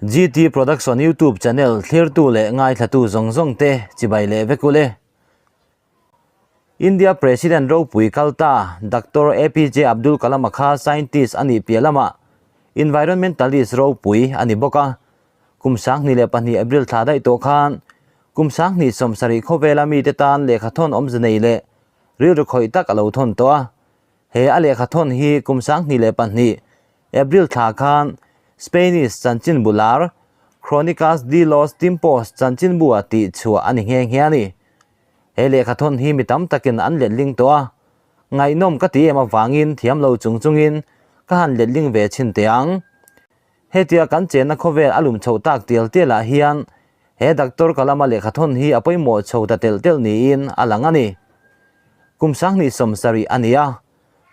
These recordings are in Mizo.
GT Production YouTube channel thlirtu leh ngaithlatu zawng zawng te chibai leh vek ule. India President ropui kal ta Doctor APJ Abdul Kalam-a kha scientist a nih piah lamah environmentalist ropui a ni bawk a. Kum 2002 April thla daih tawh khan kum 2070 khawvela mite tan lehkha thawn awmze nei leh rilru khawih tak a lo thawn tawh a. He a lehkha thawn hi kum 2002 April thla khan Spanish chanchinbu lar Cronicas de los Tiempos chanchinbua tih chhuah a ni nghe nghe a ni. He lehkha thawn hi mi tam takin an letling tawh a, ngaihnawm ka ti em avangin thiam lo chung chungin ka han letling ve chhin teh ang. Hetia kan chenna khawvel a lum chhoh tak tial tial ah hian he Doctor Kalama lehkha thawn hi a pawimawh chho ta telh telh niin a lang a ni. Kum 2070 a ni a,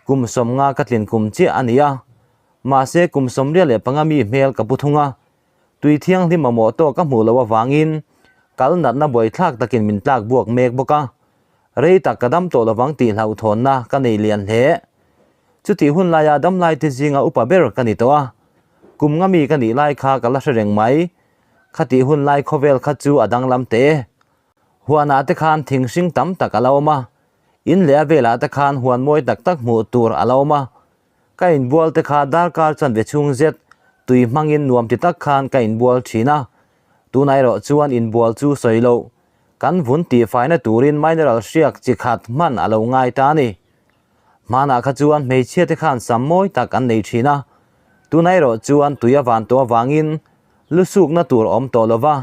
kum 50 ka tlin kum chiah a ni a, mahse kum 25 mi hmel ka pu thung a, tui thianghlim mamawh tawk ka hmuh loh avangin kal natna buaithlak takin min tlak buak mek bawk a, rei tak ka dam tawh lovang tih hlauhthawnna ka nei lian hle. Chutih hun laia damlai te zinga upa ber ka ni tawh a, kum nga mi ka nih lai kha ka la hre reng mai. Khatih hun lai khawvel kha chu a danglam teh e. Huanah te khan thing hring tam tak a la awm a, in leh a velah te khan huan mawi tak tak hmuh tur a la awm a. Ka inbual te kha darkar chuan ve chhung zet tui hmangin nuam ti tak khan ka inbual thin a, tunah erawh chuan inbual chu sawi loh kan vun tihfaina turin mineral hriak chi khat hman a lo ngai ta a ni. Hmanah kha chuan hmeichhia te khan sam mawi tak an nei thin a, tunah erawh chuan tui a van tawh avangin lu sukna tur a awm tawh lo va.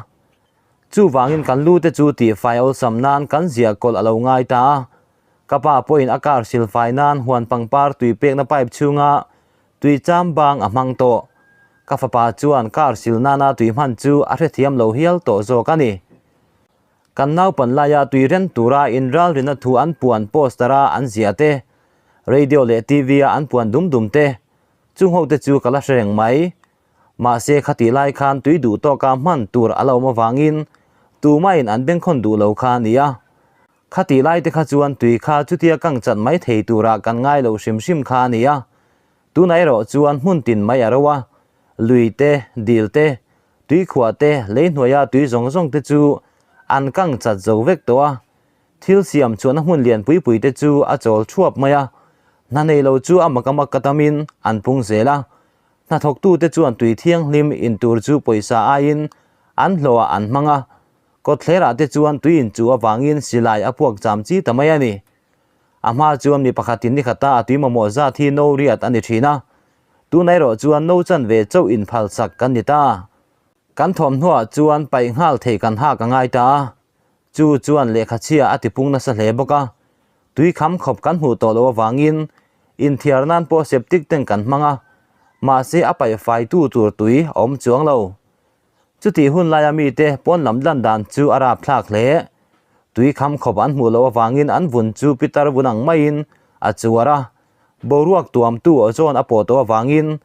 Chuvangin kan lu te chu tihfai awlsam nan kan ziah kawlh a lo ngai ta a. Ka pa pawhin a car silfai nan huan pangpar tui pekna pipe chhunga tui cham bang a hmang tawh. Ka fapa chuan car sil nana tui hman chu a hrethiam lo hial tawh zawk a ni. Kan naupan laia tui ren tura inralrina thu an puan poster a an ziah te, radio leh TV a an puan dum dum te, chung ho te chu ka la hre reng mai. Mahse khatih lai khan tui duh tawka hman tur a la awm avangin tumahin an bengkhawn duh lo kha a ni a. Khatih lai te kha chuan tui kha chutia kang chat mai thei turah kan ngai lo hrim hrim kha a ni a. Tunah erawh chuan hmun tin mai a ro a, lui te, dil te, tui khuah te, lei hnuaia tui zawng zawng te chu an kang chat zo vek tawh a. Thil siam chuan a hmun lian pui pui te chu a chawl thuap mai a, hna nei lo chu a mak a mak ka tamin an pung zel a. Hnathawktute chuan tui thianghlim in tur chu pawisa aiin an hlawhah an hmang a, kawtthlerah te chuan tui in chu avangin silai a puak cham chi ta mai a ni. A hma chuan mi pakhatin ni khata a tui mamawh zat hi no riat a ni thin a, tunah erawh chuan no chan ve chauh in phalsak kan ni ta. Kan thawmhnuah chuan paih nghal thei kan hak a ngai ta a, chu chuan lehkha chhia a tipung nasa hle bawk a. Tui kham khawp kan hmuh tawh loh avangin inthiar nan pawh septic tank kan hmang a, mahse a paih faitu tur tui a awm chuang lo. Chutih hun laia mite pawn lam dan dan chu a rapthlak hle. Tui kham khawp an hmuh loh avangin an vun chu pitar vun ang maiin a chuar a, boruak tuamtu ozone a pawh tawh avangin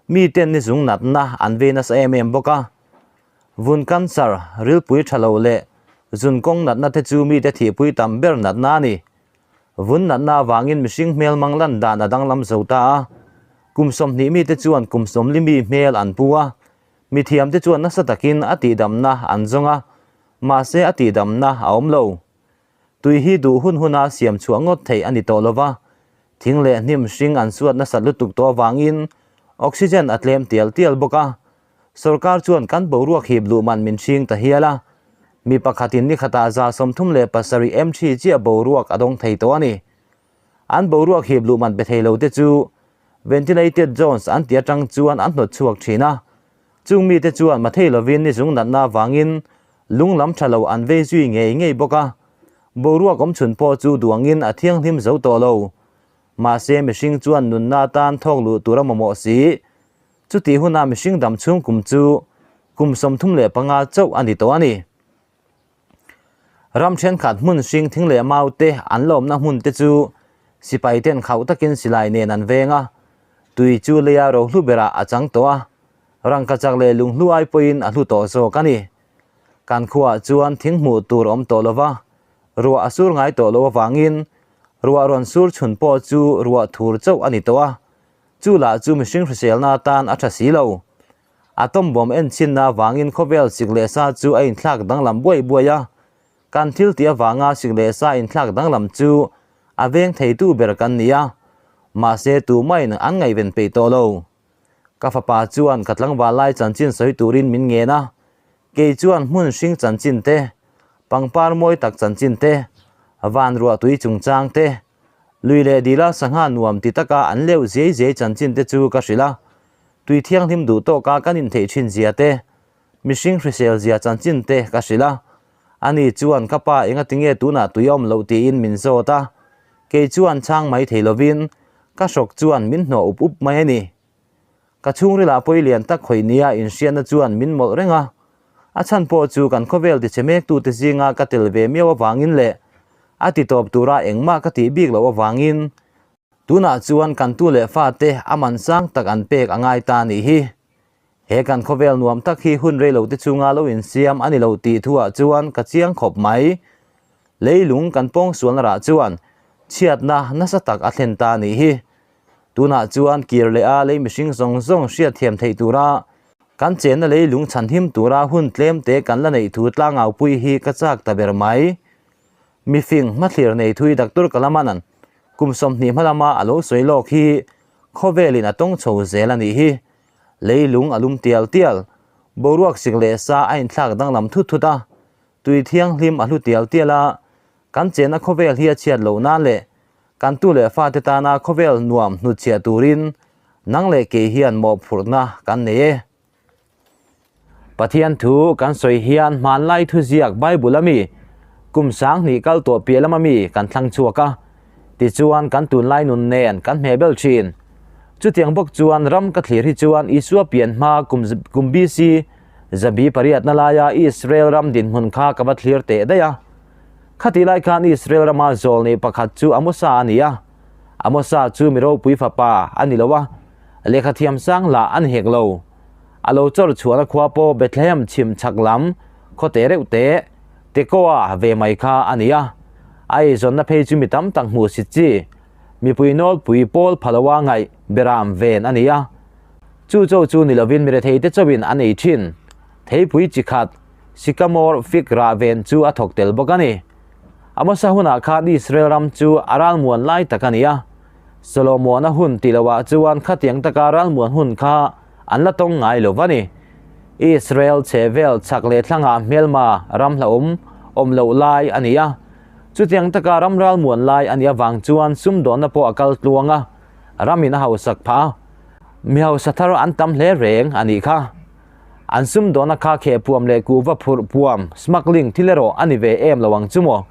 miten ni zung natna an vei nasa em em bawk a. Vun cancer, rilpui tha lo leh zun kawng natna te chu mite thihpui tam ber natna a ni. Vun natna avangin mihring hmel mang lan dan a danglam zo ta a, kum 20 mite chuan kum 40 mi hmel an pu a, mithiamte chuan nasa takin a tihdamna an zawng a, mahse a tihdamna a awm lo. Tui hi duh hun huna siam chhuah ngawt theih a ni tawh lo va, thing leh hnim hring an suat nasat lutuk tawh avangin oxygen a tlem tial tial bawk a, Sorkar chuan kan boruak hip luh man min hring ta hial a, mi pakhatin ni khatah 37 mg chiah boruak a dawng thei tawh a ni. An boruak hip luh man pe thei lo te chu ventilated zones an ti atang chuan an hnawt chhuak thin a, chung mite chuan mathei lovin ni zung natna avangin lung lam tha lo an vei zui ngei ngei bawk a, boruak awm chhun pawh chu duangin a thianghlim zo tawh lo. Mahse mihring chuan nunna atan thawk luh tur a mamawh si. Chutih huna mihring dam chhung kum chu kum 35 chauh a ni tawh a ni. Ram thenkhat hmun hring thing leh mau te an la awmna hmun te chu sipai ten khauh takin silai nen an veng a, tui chu leia rohlu berah a chang tawh a, rangkachak leh lunghlu ai pawhin a hlu tawh zawk a ni. Kan khuaah chuan thing hmuh tur awm tawh lova, ruah a sur ngai tawh loh avangin ruah rawn sur chhun pawh chu ruah thur chauh a ni tawh a, Chu lah chu mihring hriselna atan a tha si lo. Atom bomb enchinna avangin khawvel sik leh sa chu a inthlak danglam buai buai a, kan thil tih avanga sik leh sa inthlak danglam chu a veng theitu ber kan ni a, mahse tumahin an ngaihven peih tawh lo. Ka fapa chuan ka tlangval lai chanchin sawi turin min ngen a, kei chuan hmun hring chanchin te, pangpar mawi tak chanchin te, van ruahtui chungchang te, lui leh dila sangha nuam ti taka an leuh ziai ziai chanchin te chu ka hrilh a, tui thianghlim duh tawka kan intheih thin zia te, mihring hrisel zia chanchin te ka hrilh a, ani chuan ka pa engatinge tunah tui a awm loh tiin min zawt a, kei chuan chhang mai thei lovin ka hrawk chuan min hnawh up up mai a ni. Ka chhungrilah pawi lian tak khawih nia inhriatna chuan min mawlh reng a, a chhan pawh chu kan khawvel tichhe mektute zinga ka tel ve miau avangin leh a titawp tura engmah ka tih bik loh avangin Tunah chuan kan tu leh fate a man sang tak an pek a ngai ta nih hi. He kan khawvel nuam tak hi hun rei lo te chunga lo insiam a ni lo tih thuah chuan ka chiang khawp mai. Leilung kan pawngsualna rah chuan chhiatna nasa tak a thlen ta nih hi. Tunah chuan kir leh a lei mihring zawng zawng hriatthiam theih tura kan chenna leilung chhanhim tura hun tlem te kan la neih thu tlangaupui hi ka chak ta ber mai. Mifing hmathlir nei thui Doctor Kalamanan kum 20 hma lama a lo sawi lawk hi khawvelin a tawng chho zel a nih hi. Leilung a lum tial tial, boruak sik leh sa a inthlak danglam thut thut a, tui thianghlim a hlu tial tial a, kan chenna khawvel hi a chhiat loh nan leh kan tu leh fate tana khawvel nuam hnutchhiah turin nang leh kei hian mawhphurhna kan nei e. Pathian thu kan sawi hian hmanlai thuziak Bible a mi kum 2000 kal tawh piah lama mi kan thlang chhuak a, tichuan kan tunlai nun nen kan hmeh bel thin. Chutiang bawk chuan ram ka thlir hi chuan Isua pian hma kum kum BC zabi pariatna laia Israel ram dinhmun kha ka va thlir teh daih a. Khatih lai khan Israel rama zawlnei pakhat chu Amosa a ni a, Amosa chu mi ropui fapa a ni lo a, lehkha thiam sang lah a ni hek lo. A lo chawr chhuahna khua pawh Bethlehem chhim chhak lam khaw te reuh te, Tekoa ve mai kha a ni a. A eizawnna phei chu mi tam tak hmuh sit chi, mipui nawlpui pawl phaloa ngaih beram ven a ni a. Chu chaw chu ni lovin mi rethei te chauhin an ei thin. Theipui chi khat, sycamore fig rah ven chu a thawk tel bawk a ni. Amosa hunah khan Israel ram chu a ralmuan lai tak a ni a. Solomona hun tih lohah chuan khatiang taka ralmuan hun kha an la tawng ngai lo va ni. Israel chhehvel chhak leh thlangah hmelma ram hlauhawm awm loh lai a ni a. Chutiang taka ram ralmuan lai a nih avang chuan sumdawnna pawh a kal tluang a, ramin a hausak phah a. Mi hausa thar an tam hle reng a nih kha. An sumdawnna kha khehpuam leh kuhva phurh puam, smuggling, thil erawh a ni ve em lo ang chu maw?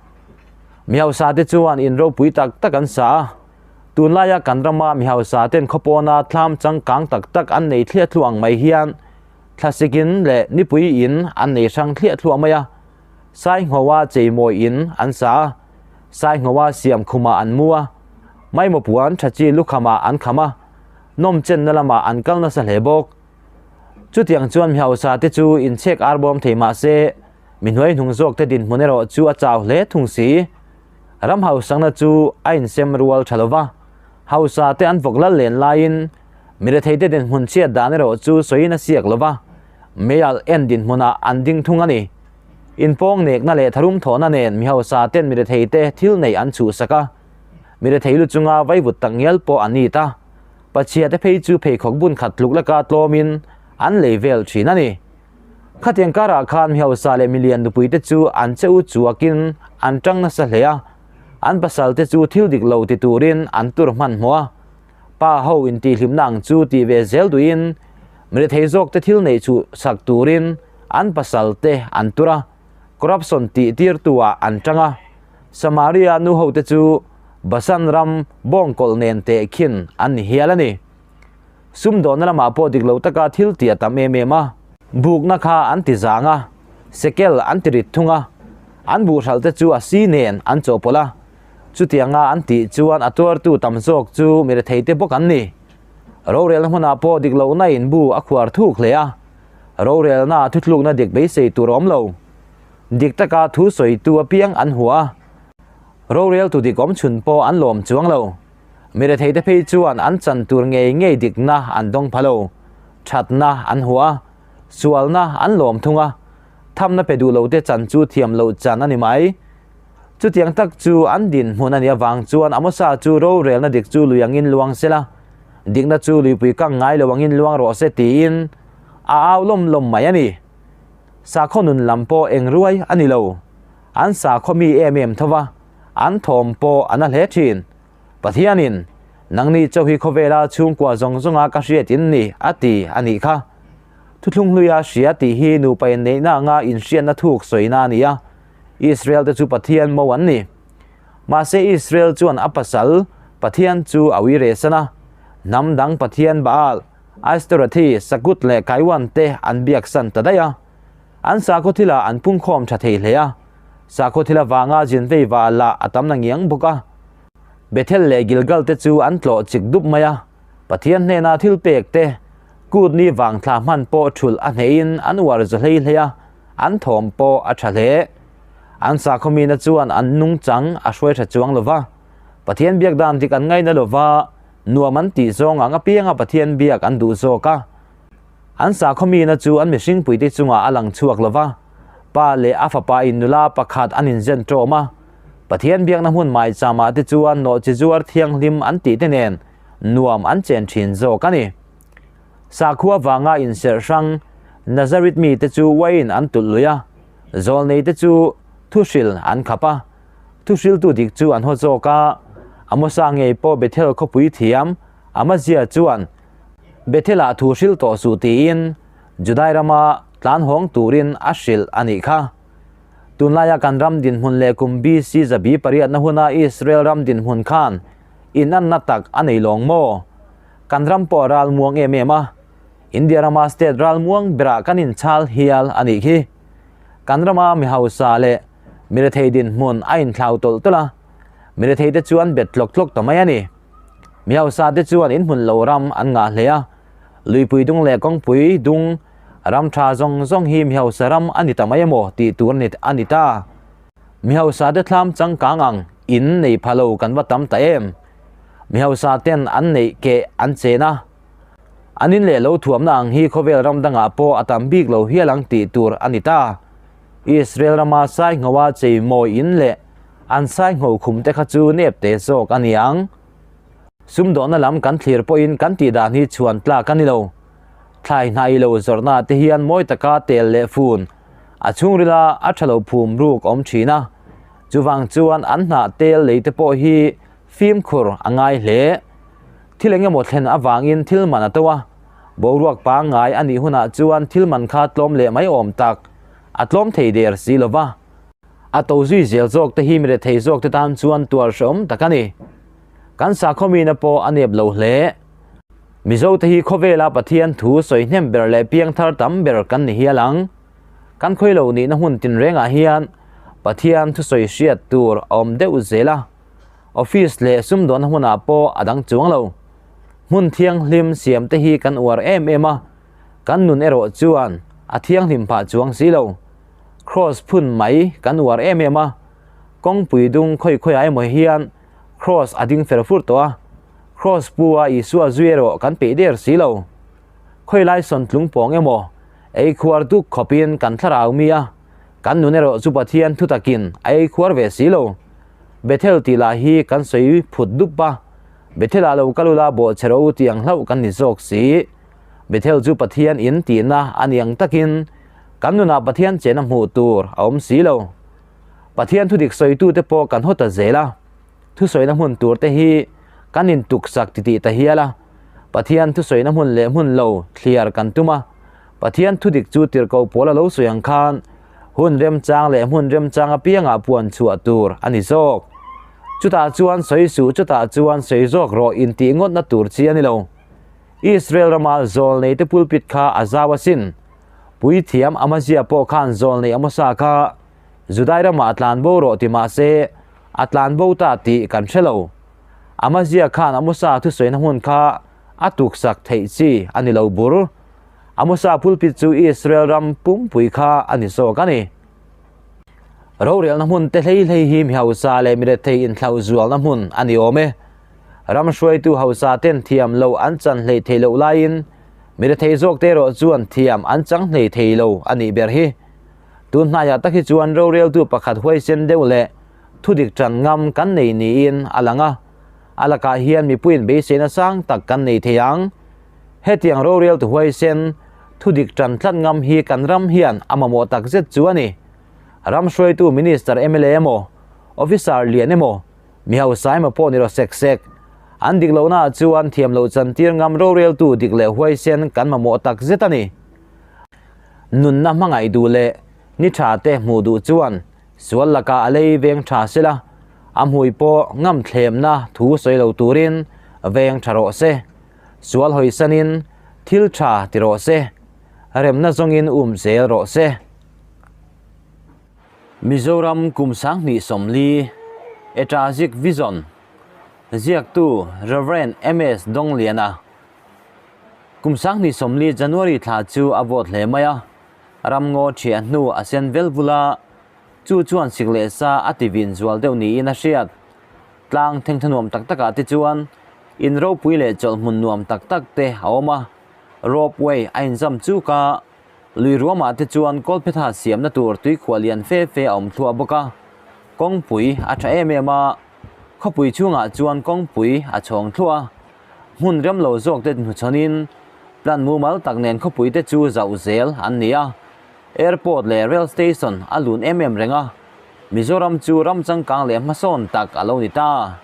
Mi hausa te chuan in ropui tak tak an sa a, tunlaia kan rama mi hausa ten khawpawna thlam changkang tak tak an nei thliah thluah ang mai hian thlasik in leh nipui in an nei hrang thliah thluah mai a, Sainghoa cheimawi in an sa a, Sainghoa siam khumah an mu a, Maimaw puan tha chi lukhamah an kham a, nawmchenna lamah an kal nasa hle bawk. Chutiang chuan mi hausa te chu inchhek arbawm thei mah se, Mi hnuaihnung zawkte dinhmun erawh chu a chau hle thung si. Ram hausakna chu a insem rual tha lova, hausa te an vawk lal len laiin mi retheite dinhmun chhiat dan erawh chu sawiin a siak lova, meialh en dinhmunah an ding thung a ni. Inpawng nekna leh tharum thawhna nen mi hausa ten mi retheite thil neih an chhuhsak a, mi rethei lu chunga vaivut tak ngial pawh an it a, pachhia te phei chu pheikhawk bun khat tluk laka tlawmin an lei vel thin a ni. Khatiang karah khan mi hausa leh milian nupuite chu an che u chuakin an tang nasa hle a, an pasalte chu thil dik lo ti turin an tur hmanhmawh a. Pa ho intihhlimna ang chu tih ve zel duhin mirethei zawkte thil neih chu sak turin an pasalte an tur a, corruption tih tirtu-ah an tang a. Samaria nu hote chu Basan ram bawngkawlh nen tehkhin an ni hial a ni. Sumdawnna lamah pawh dik lo taka thil tih a tam em em a. Bukna kha an ti zang a, sekel an ti rit thung a, an buhral te chu a si nen an chawhpawlh a. Chutianga an tih chuan a tuartu tam zawk chu mi rethei te bawk an ni. Rorelna hmunah pawh dik lohna in bu a khuar thuk hle a, rorelna thuthlukna dik beisei tur a awm lo. Dik taka thu sawitu apiang an hua a, roreltu dik awm chhun pawh an lawm chuang lo. Mi retheite phei chuan an chan tur ngei ngei dikna an dawng pha lo, thatna an hua. Sualna an lawm thung a, thamna pe duh lote chan chu thiam loh chan a ni mai. Chutiang tak chu an dinhmun a nih avang chuan Amosa chu rorelna dik chu lui angin luang se la, dikna chu luipui kang ngai lo angin luang rawh se tiin a au lawm lawm mai a ni. Sakhaw nun lam pawh eng ruai a ni lo. An sakhaw mi em em tho va, an thawm pawh a na hle thin. Pathianin, Nangni chauh hi khawvela chhungkua zawng zawnga ka hriat in ni, a ti a nih kha. Thuthlung hluia hria tih hi nupa inneihna anga inhriatna thuk sawina a ni a, Israel te chu Pathian mo an ni. Mahse Israel chuan a pasal, Pathian chu a ui rehsan a. Hnam dang Pathian Baal, Ashtorathi, Sakut leh Kaiwan te an biaksan ta daih a. An sakhaw thilah an pungkhawm tha thei hle a. Sakhaw thil avanga zin vei va lah a tam na ngiang bawk a. Bethel leh Gilgal te chu an tlawh chik dup mai a. Pathian hnena thil pek te, kut ni vang thla hman pawh thulh a hnehin an uar za hlei hlei a, an thawm pawh a tha hle. An sakhaw mina chuan an nungchang a hruai tha chuang lo va. Pathian biak dan dik an ngaina lo va, nuam an tih zawng ang apianga Pathian biak an duh zawk a. An sakhaw mina chu an mihring puite chungah a lang chhuak lo va, pa leh a fapa in nula pakhat an inzen ṭawm a. Pathian biakna hmun maicham-ah te chuan nawhchi zuar thianghlim an tih te nen nuam an chen ṭhin zawk a ni. Sakhua vanga inserh hrang Nazareth mite chu uaiin an tulh lui a, zawlneite chu thuhril an khap a, thuhriltu dik chu an haw zawk a. Amosa ngei pawh Bethel khawpui thiam Amazia chuan Bethel-ah thu hril tawh suh tiin Judai rama tlan hawng turin a hrilh a nih kha. Tunlaia kan ram dinhmun leh kum BC zabi pariatna huna Israel ram dinhmun khan inanna tak a nei lawng maw? Kan ram pawh a ral muang em em a, India rama state ral muang berah kan inchhal hial a nih khi. Kan rama mi hausa leh mi rethei dinhmun a inthlau tawlh tawlh a, mi retheite chu an bet tlawk tlawk ta mai a ni. Mi hausa te chuan inhmun lo ram an ngah hle a, luipui dung leh kawngpui dung ram tha zawng zawng hi mi hausa ram a ni ta mai emaw tih tur a ni ta. Mi hausa te thlam changkang ang in nei pha lo kan va tam ta em. Mi hausa ten an neih keh an chen a, an in leh lo thuamna ang hi khawvel ram dangah pawh a tam bik lo hial ang tih tur a ni ta. Israel rama sainghoa cheimawi in leh an saingho khum te kha chu nep te zawk a ni ang. Sumdawhna lam kan thlir pawhin kan tih dan hi chhuan tlak a ni lo. Thlai hnai lo zawrhna te hian mawi taka tel leh fun a chhungrila a tha lo phum ruk awm thin a. Chuvang chuan an hnah tel lei te pawh hi fimkhur a ngai hle. Thil eng emaw thlen avangin thil man a to a, boruak pangngai a nih hunah chuan thil man kha tlawm leh mai awm tak a tlawm thei der si lo va. A to zui zel zawk te hi mi rethei zawk te tan chuan tuar hrehawm tak a ni. Kan sakhaw mina pawh a nep lo hle. Mizo te hi khawvela Pathian thu sawi hnem ber leh piangthar tam ber kan ni hial ang. Kan khawi lo nihna hmun tinrengah hian Pathian thusawi hriat tur a awm deuh zel a. Office leh sumdawnna hmunah pawh a dang chuang lo. Hmun thianghlim siam te hi kan uar em em a, kan nun erawh chuan a thianghlim phah chuang si lo. Kraws phun mai kan uar em em a, kawngpui dung khawi khawiah emaw hian kraws a ding fer fur tawh a, kraws pu a Isua zui erawh kan peih der si lo. Khawi lai sawn tlung pawng emaw ei khuar duk khawpin kan thlarau mi a, kan nun erawh chu Pathian thutakin a ei khuar ve si lo. Bethel tih lah hi kan sawi phut dup a, Bethel-ah lo kal ula bawhchhe rawh u tih ang hlauh kan ni zawk si. Bethel chu Pathian in tihna a ni ang takin kan nunah Pathian chena hmuh tur a awm si lo. Pathian thudik sawitute pawh kan haw ta zel a, thusawina hmun tur te hi kan intuksak titih ta hial a, Pathian thusawina hmun leh hmun lo thliar kan tum a, Pathian thudik chu tirhkoh pawl a lo sawi ang khan hun remchang leh hmun remchang apiangah puan chhuah tur a ni zawk. Chutah chuan sawi suh, chutah chuan sawi zawk rawh intih ngawtna tur chi a ni lo. Israel rama zawlneite pulpit kha a zau asin. Puithiam Amazia pawh khan zawlnei Amosa kha Judai ramah a tlan bo rawh ti mah se, a tlan bo ta tih kan hre lo. Amazia khan Amosa thusawina hmun kha a tuksak theih chi a ni lo bur. Amosa pulpit chu Israel ram pumpui kha a ni zawk a ni. Rorelna hmun te hlei hlei hi mi hausa leh mi rethei inthlauh zualna hmun a ni awm e. Ram hruaitu hausa ten thiam loh an chan hleih theih loh laiin Mirethei zawkte erawh chuan thiam an chang hlei thei lo a nih ber hi. Tun hnaiah tak hi chuan roreltu pakhat huaisen deuh leh thudik tan ngam kan nei niin a lang a, a lakah hian mipuiin beiseina sang tak kan nei thei ang. Hetiang roreltu huaisen, thudik tan tlat ngam hi kan ram hian a mamawh tak zet chu a ni. Ram hruaitu Minister mla emaw, Officer lian emaw, mi hausa emaw pawh ni rawh sek sek. An dik lohnaah chuan thiam loh chantir ngam roreltu dik leh huaisen kan mamawh tak zet a ni. Nunna hmangaih duh leh ni tha te hmuh duh chuan sual lakah a lei veng tha sela, a hmui pawh ngam thlemna thu sawi lo turin veng tha rawh se. Sual hawisanin thil tha ti rawh se, remna zawngin um zel rawh se. Mizoram kum 2040 Etrazik Vision ziaktu Rev. MS Dongliana Kum 2040 January thla chu a vawt hle mai a, ramngaw thiah hnu a sen vel vul a, chu chuan sik leh sa a ti vin zual deuh niin a hriat. Tlang thengtha nuam tak takah te chuan in ropui leh chawlhmun nuam tak tak te a awm a, ropeway a inzam chuk a, Lui ruamah te chuan kawlphetha siamna tur tuikhuah lian fe fe a awm thluah bawk a, kawngpui a tha em em a, khawpui chhungah chuan kawngpui a chhawng thluah a, hmun rem lo zawk te hnuchhawnin plan mumal tak nen khawpui te chu zauh zel an ni a, airport leh rail station a lun em em reng a, Mizoram chu ram changkang leh hmasawn tak a lo ni ta.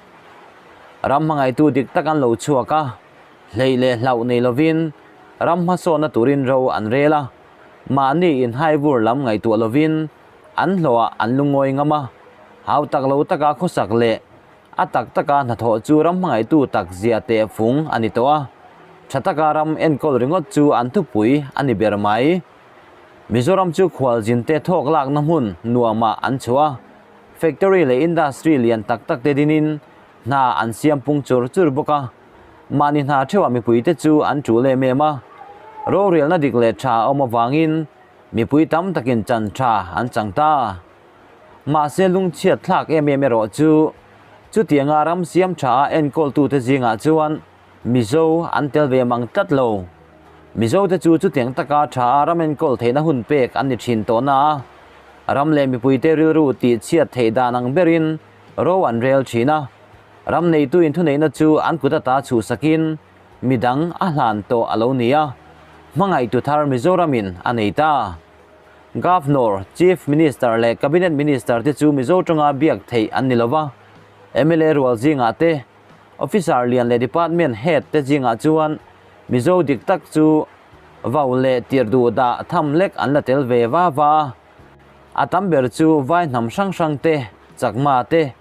Ram hmangaihtu dik tak an lo chhuak a. Hleih leh hlauh nei lovin ram hmasawnna turin ro an rel a, mahni inhaivur lam ngaihtuah lovin an hlawhah an lungawi ngam a, hau tak lo taka khawsak leh a tak taka hnathawh chu ram hmangaihtu tak zia teh fung a ni tawh a, tha taka ram enkawl ringawt chu an thupui a ni ber mai. Mizoram chu khualzinte thawk lakna hmun nuamah an chhuah a, factory leh industry lian tak tak te dinin hna an siam pung chur chur bawk a. Mahni hna theuhah mipuite chu an tul em em a, rorelna dik leh tha a awm avangin mipui tam takin chan tha an chang ta. Mahse lungchhiat thlak em em erawh chu chutianga ram siam tha a enkawltute zingah chuan Mizo an tel ve mang tlat lo. Mizote chu chutiang taka tha a ram enkawl theihna hun pek an ni thin tawh na a, ram leh mipuite rilru tihchhiat theih dan ang berin ro an rel thin a. Ram neituin thuneihna chu an kut ata chhuhsakin midang a hlan tawh a lo ni a, hmangaihtu thar Mizoramin a nei ta. Governor, Chief Minister leh Cabinet Minister te chu Mizo tawnga biak theih an ni lova, mla rual zingah te, Officer lian leh Department Head te zingah chuan Mizo dik tak chu vau leh tirh duh dah tham lek an la tel ve va va a. A tam ber chu vai hnam hrang hrang te, chakma te,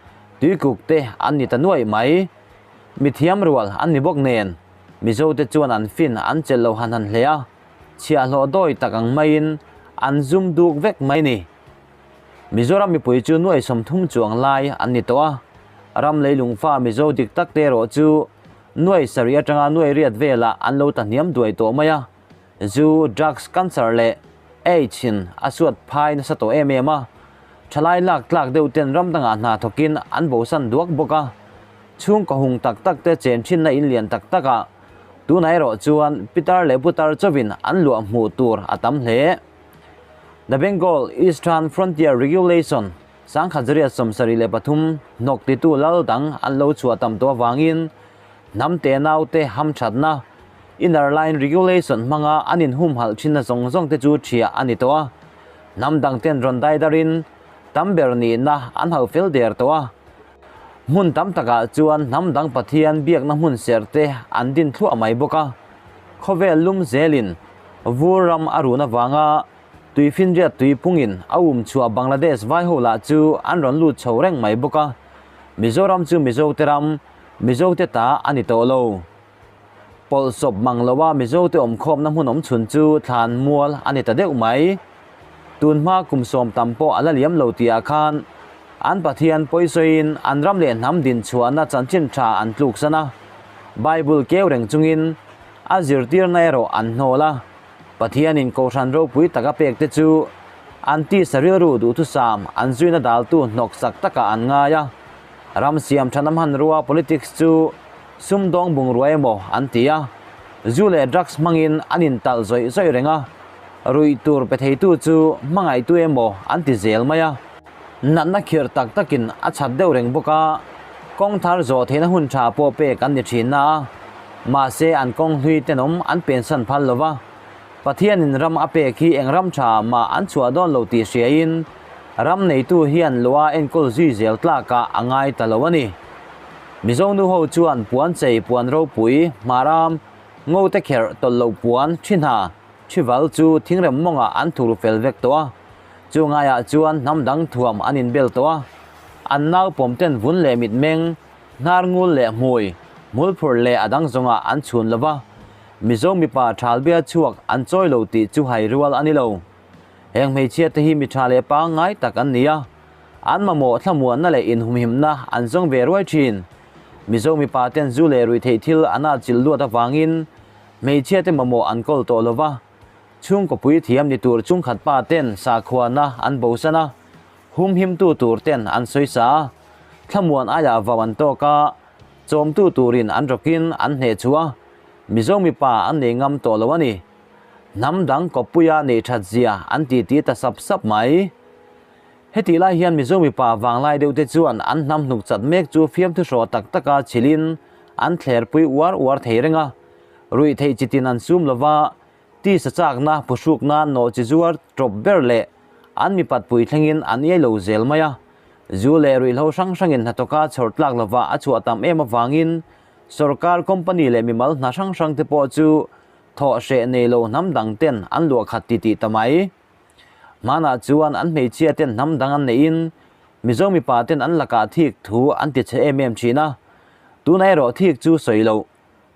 tuikuk te an ni ta nuaih mai. Mithiam rual an ni bawk nen, Mizo te chuan an fin an chelh lo han han hle a, chhiahhlawh dawi tak ang maiin an zum duk vek mai ni. Mizoram mipui chu nuaih 30 chuang lai an ni tawh a, ram leilungfa Mizo dik tak te erawh chu nuaih 7 atanga nuaih riat velah an lo ta hniam duai tawh mai a. Zu, drugs, cancer leh aids in a suat phai nasa tawh em em a, thalai lak tlak deuh ten ram dangah hna thawkin an bosan duak bawk a, chhungkaw hung tak tak te chen thinna in lian tak tak ah tunah erawh chuan pitar leh putar chauhin an luah hmuh tur a tam hle. The Bengal Eastern Frontier Regulation 1873 hnawk titu lal dang an lo chhuah tam tawh avangin hnam te naute hamthatna Inner Line Regulation hmanga an inhumhalh thinna zawng zawng te chu thiah a ni tawh a, hnam dang ten rawn dai darin tam ber nihna an hauh fel der tawh a. Hmun tam takah chuan hnam dang Pathian biakna hmun serh te an din thluah mai bawk a, khawvel lum zelin vur ram a run avanga tuifinriat tui pungin a um chhuah Bangladesh vai ho lah chu an rawn lut chho reng mai bawk a, Mizoram chu Mizote ram, Mizote ta a ni tawh lo. Pawlhsawp mang loa Mizote awmkhawmna hmun awm chhun chu thlan mual a ni ta deuh mai. Tunhma kum sawm tam pawh a la liam lo tihah khan an Pathian pawisawiin an ram leh hnam dinchhuahna chanchin tha an tluksan a, Bible keu reng chungin a zirtirna erawh an hnawl a, Pathianin Kohhran ropui taka pek te chu an tisa rilru duhthusam an zuina daltu hnawksak takah an ngai a. Ram siam tha na hmanrua politics chu sumdawng bungrua emaw an ti a. Zu leh drugs hmangin an intalh zawih zawih reng a, ruih tur pe theitu chu hmangaihtu emaw an ti zel mai a. Natna khirh tak takin a chhat deuh reng bawk a, kawng thar zawh theihna hun tha pawh pek an ni thin na a, mahse an kawng hlui tenawm an pensan phal lo va, Pathianin ram a pek hi eng ram tha mah an chhuah dawn lo tih hriain ram neitu hian lua enkawl zui zel tlakah a ngai ta lo a ni. Mizo nu ho chuan puan chei puan ropui, hmaram, ngo te kherh tawlh loh puan, thi hna, thi val chu thingrem mawngah an thur fel vek tawh a. Chu ngaiah chuan hnam dang thuam an inbel tawh a. An nau pawm ten vun leh mitmeng, hnar ngul leh hmui, hmulphurh leh a dang zawngah an chhun lo va. Mizo mipa thalbia chhuak an chawi lo tih chu hai rual a ni lo. Heng hmeichhia te hi mi tha leh pangngai tak an ni a. An mamawh thlamuanna leh inhumhimna an zawng ve ruai thin. Mizo mipa ten zu leh ruihtheih thil an atchilh luat avangin hmeichhia te mamawh an kawl tawh lo va. Chhungkaw puithiam ni tur chungkhat pa ten sakhuana an bosan a, humhimtu tur ten an sawisa a, thlamuan aiah vau an tawk a, chawmtu turin an rawkin an hneh chhuah a, Mizo mipa an nei ngam tawh lo a ni. Hnam dang kawppuia nei that zia an titi ta sap sap mai. Hetih lai hian Mizo mipa vanglai deuh te chuan an hnam hnuk chat mek chu fiamthu hraw tak taka chhilhin an thlerpui uar uar thei reng a. Ruih theih chitin an sum lova, tisa chakna, phuhrukna, nawh chi zuar tawp ber leh an mipat pui thlengin an iai lo zel mai a. Zu leh ruihhlo hrang hrangin hnathawka chhawr tlak lova a chhuah tam em avangin sorkar company leh mimal hna hrang hrang te pawh chu thawh hreh nei lo hnam dang ten an luah khat titih ta mai. Hmanah chuan an hmeichhia ten hnam dang an neihin Mizo mipa ten an lakah thik thu an ti chhe em em thin a, tunah erawh thik chu sawi loh.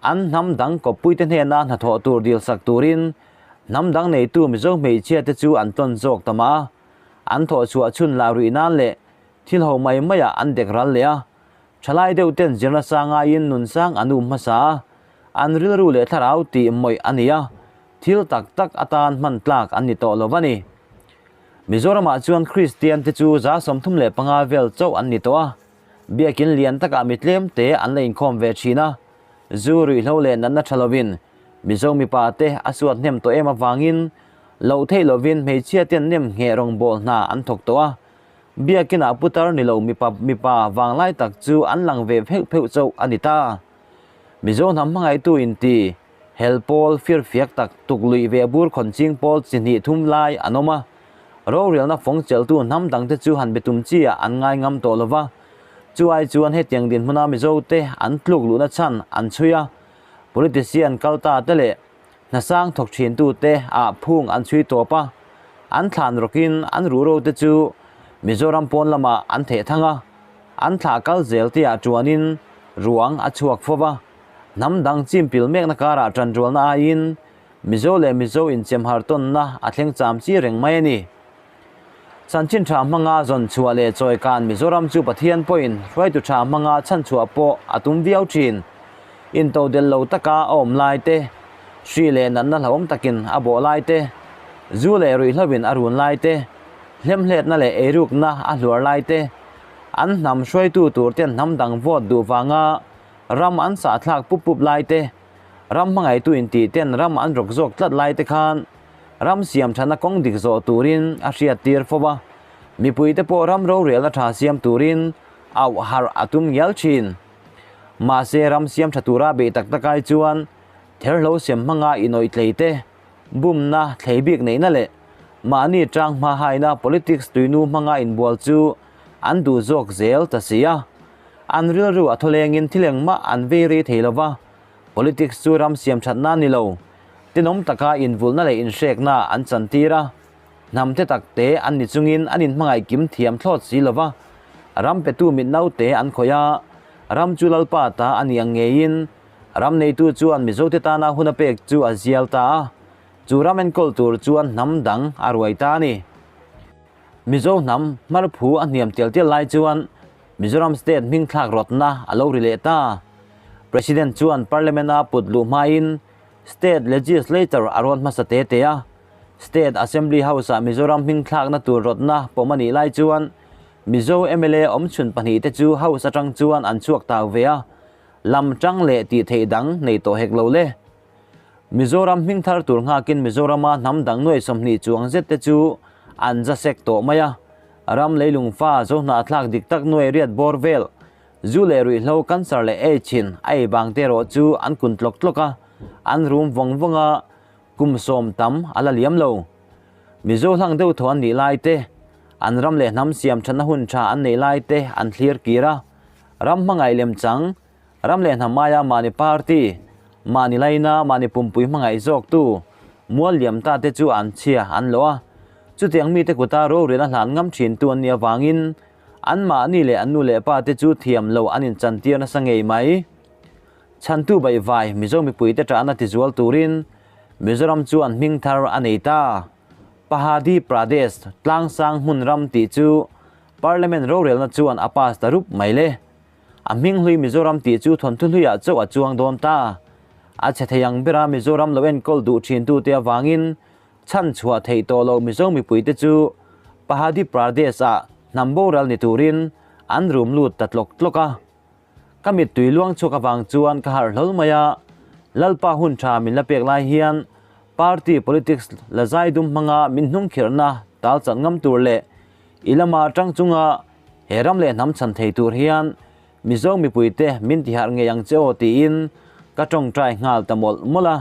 An hnam dang kawppuite hnena hnathawh tur dilsak turin hnam dang neitu Mizo hmeichhia te chu an tawn zawk ta mah a, an thawh chhuah chhun lah ruih nan leh thil ho mai maiah an dek ral leh a. Thalai deuh ten zirna sang aiin nun sang an um hmasa a, an rilru leh thlarau tih mawih a ni a, thil tak tak atan hman tlak an ni tawh lo va ni. Mizoramah chuan Kristian te chu 35 vel chauh an ni tawh a, Biakin lian takah mi tlem te an la inkhawm ve thin a, zu ruihhlo leh natna tha lovin Mizo mipa te a suat hnem tawh em avangin loh theih lovin hmeichhia ten nem ngheh rawngbâwl hna an thawk tawh a, Biakinah putar ni lo mipa mipa vanglai tak chu an lang ve pheuh pheuh chauh a ni ta. Mizo hnam hmangaihtu inti Hel pawl firfiak tak tuk luih ve bur khawn ching pawl chi hnih thum lai an awm a, rorelna fawng cheltu hnam dangte chu han be tum chi ah an ngai ngam tawh lo va. Chu ai chuan hetiang dinhmuna Mizote an tluk luhna chhan an chhui a, politician kal ta te leh hnasang thawk thintu te ah phung an chhui tawp a, an thlan rawkin an ruhro te chu Mizoram pawn lamah an theh thang a, an thlah kal zel te ah tuanin ruang a chhuak fo va. Hnam dang chimpil mekna karah tanrualna aiin Mizo leh Mizo inchemhar tawnna a thleng cham chi reng mai a ni. Chanchin tha hmanga zawn chhuah leh chawi kan Mizoram chu Pathian pawhin hruaitu tha hmanga chhanchhuah pawh a tum viau thin. Intodelh lo taka a awm lai te, hri leh natna hlauhawm takin a bawh lai te, zu leh ruihhlovin a run lai te, hlemhletna leh eirukna a hluar lai te, an hnam hruaitu tur ten hnam dang vote duh vanga Ram an sahthlak pup pup lai te, ram hmangaihtu intih ten ram an rawk zawk tlat lai te khan ram siam thana kawng dik zawh turin a hriat tir fo a, mipui te pawh ram rorelna tha siam turin auh harh a tum ngial thin. Mahse ram siam tha tura beih tak tak ai chuan therhlo sem hmanga inawih tlei te, bumna, thlei bik neihna leh mahni tang hma haina politics tuinu hmanga inbual chu an duh zawk zel ta si a. An rilru a thawlengin thil engmah an vei rei thei lo va, politics chu ram siam thatna a ni lo. Tenawm taka invulhna leh inhrekna an chantir a, hnam te tak te an ni chungin an inhmangaih kim thiam thlawt si lo va, ram petu mit naute an khawih a, ram chu Lalpa ta a ni ang ngeiin ram neitu chuan Mizote tana hun a pek chu a zial ta a, chu ram enkawl tur chuan hnam dang a ruai ta a ni. Mizo hnam hmarphu a hniam tial tial lai chuan Mizoram state hming thlak rawtna a lo ri leh ta. President chuan Parliament a put luh hmain State Legislature a rawn hmasa te te a. State Assembly House-ah Mizoram hming thlakna tur rawtna pawm a nih lai chuan Mizo mla awmchhun pahnihte chu House atang chuan an chhuak tau ve a, lam tang leh tih theih dang nei tawh hek lo le. Mizoram hming thar tur nghakin Mizorama hnam dang nuai 20 chuang zet te chu an za sek tawh mai a. Ram leilung fa Zohnahthlak dik tak nuai riat bawr vel, zu leh ruihhlo, cancer leh aids in a ei bang te erawh chu an kun tlawk tlawk a, an rum vawng vawng a, kum sawm tam a la liam lo. Mizo hlang deuh thaw an nih lai te, an ram leh hnam siam thatna hun tha an neih lai te an thlir kir a, ram hmangaih lem chang, Ram leh hnam aia mahni party, mahni laina, mahni pumpui hmangaih zawktu, mual liam ta te chu an chhia an lo a. Chutiang mite kuta rorel a hlan ngam thintu an nih avangin anmahni leh an nu leh pa te chu thiam lo an inchantir nasa ngei mai. Chhantu baihvai Mizo mipuite tahna tizual turin Mizoram chuan hming thar a nei ta. Pahadi Pradesh, Tlangsang hmun ram tih chu Parliament rorelna chuan a pass ta rup mai le. A hming hlui Mizoram tih chu thawnthu hluiah chauh a chuang dawn ta. A chhe thei ang bera Mizoram lo enkawl duh thintute avangin chhan chhuah theih tawh loh Mizo mipuite chu Pahadi Pradesh-ah hnam boral ni turin an rum lut ta tlawk tlawk a. Ka mittui luang chhuak avang chuan ka harh hlawl mai a, Lalpa hun tha min la pek lai hian party politics la zai dum hmanga min hnungkhirhna tal chan ngam tur leh i lama tang chunga He ram leh hnam chhan thei tur hian Mizo mipuite min tiharh ngei ang che aw tiin ka tawngtai nghal ta mawlh mawlh a.